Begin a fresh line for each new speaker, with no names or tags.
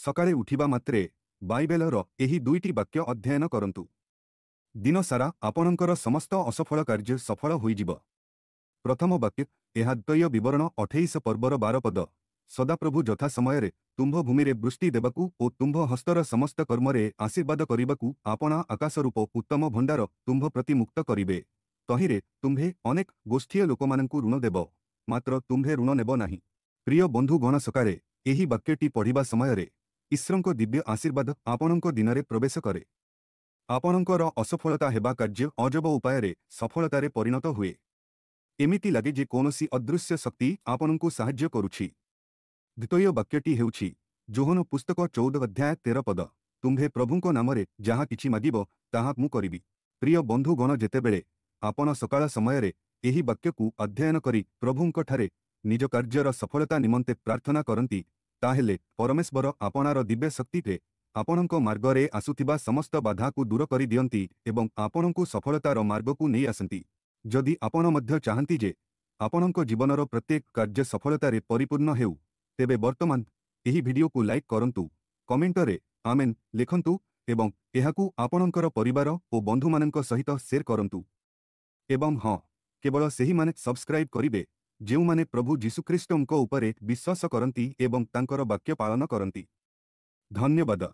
ସକାଳେ ଉଠିବା ମାତ୍ରେ ବାଇବେଲର ଏହି ଦୁଇଟି ବାକ୍ୟ ଅଧ୍ୟୟନ କରନ୍ତୁ। ଦିନସାରା ଆପଣଙ୍କର ସମସ୍ତ ଅସଫଳ କାର୍ଯ୍ୟ ସଫଳ ହୋଇଯିବ। ପ୍ରଥମ ବାକ୍ୟ, ଏହା ଦ୍ୱିତୀୟ ବିବରଣ 28 ପର୍ବର 12 ପଦ। ସଦାପ୍ରଭୁ ଯଥା ସମୟରେ ତୁମ୍ଭ ଭୂମିରେ ବୃଷ୍ଟି ଦେବାକୁ ଓ ତୁମ୍ଭ ହସ୍ତର ସମସ୍ତ କର୍ମରେ ଆଶୀର୍ବାଦ କରିବାକୁ ଆପଣା ଆକାଶ ରୂପ ଉତ୍ତମ ଭଣ୍ଡାର ତୁମ୍ଭ ପ୍ରତି ମୁକ୍ତ କରିବେ। ତହିଁରେ ତୁମ୍ଭେ ଅନେକ ଗୋଷ୍ଠୀୟ ଲୋକମାନଙ୍କୁ ଋଣ ଦେବ, ମାତ୍ର ତୁମ୍ଭେ ଋଣ ନେବ ନାହିଁ। ପ୍ରିୟ ବନ୍ଧୁଗଣ, ସକାଳେ ଏହି ବାକ୍ୟଟି ପଢ଼ିବା ସମୟରେ ଈଶ୍ୱରଙ୍କ ଦିବ୍ୟ ଆଶୀର୍ବାଦ ଆପଣଙ୍କ ଦିନରେ ପ୍ରବେଶ କରେ। ଆପଣଙ୍କର ଅସଫଳତା ହେବା କାର୍ଯ୍ୟ ଅଜବ ଉପାୟରେ ସଫଳତାରେ ପରିଣତ ହୁଏ। ଏମିତି ଲାଗେ ଯେ କୌଣସି ଅଦୃଶ୍ୟ ଶକ୍ତି ଆପଣଙ୍କୁ ସାହାଯ୍ୟ କରୁଛି। ଦ୍ୱିତୀୟ ବାକ୍ୟଟି ହେଉଛି ଯୋହନ ପୁସ୍ତକ 14 ଅଧ୍ୟାୟ 13 ପଦ। ତୁମ୍ଭେ ପ୍ରଭୁଙ୍କ ନାମରେ ଯାହା କିଛି ମାଗିବ, ତାହା ମୁଁ କରିବି। ପ୍ରିୟ ବନ୍ଧୁଗଣ, ଯେତେବେଳେ ଆପଣ ସକାଳ ସମୟରେ ଏହି ବାକ୍ୟକୁ ଅଧ୍ୟୟନ କରି ପ୍ରଭୁଙ୍କଠାରେ ନିଜ କାର୍ଯ୍ୟର ସଫଳତା ନିମନ୍ତେ ପ୍ରାର୍ଥନା କରନ୍ତି, ତାହେଲେ ପରମେଶ୍ୱର ଆପଣାର ଦିବ୍ୟ ଶକ୍ତିରେ ଆପଣଙ୍କ ମାର୍ଗରେ ଆସୁଥିବା ସମସ୍ତ ବାଧାକୁ ଦୂର କରିଦିଅନ୍ତି ଏବଂ ଆପଣଙ୍କୁ ସଫଳତାର ମାର୍ଗକୁ ନେଇ ଆସନ୍ତି। ଯଦି ଆପଣ ମଧ୍ୟ ଚାହାନ୍ତି ଯେ ଆପଣଙ୍କ ଜୀବନର ପ୍ରତ୍ୟେକ କାର୍ଯ୍ୟ ସଫଳତାରେ ପରିପୂର୍ଣ୍ଣ ହେଉ, ତେବେ ବର୍ତ୍ତମାନ ଏହି ଭିଡିଓକୁ ଲାଇକ୍ କରନ୍ତୁ, କମେଣ୍ଟରେ ଆମେନ୍ ଲେଖନ୍ତୁ ଏବଂ ଏହାକୁ ଆପଣଙ୍କର ପରିବାର ଓ ବନ୍ଧୁମାନଙ୍କ ସହିତ ସେୟାର କରନ୍ତୁ। ଏବଂ ହଁ, କେବଳ ସେହିମାନେ ସବସ୍କ୍ରାଇବ୍ କରିବେ ଯେଉଁମାନେ ପ୍ରଭୁ ଯୀଶୁଖ୍ରୀଷ୍ଟଙ୍କ ଉପରେ ବିଶ୍ୱାସ କରନ୍ତି ଏବଂ ତାଙ୍କର ବାକ୍ୟ ପାଳନ କରନ୍ତି। ଧନ୍ୟବାଦ।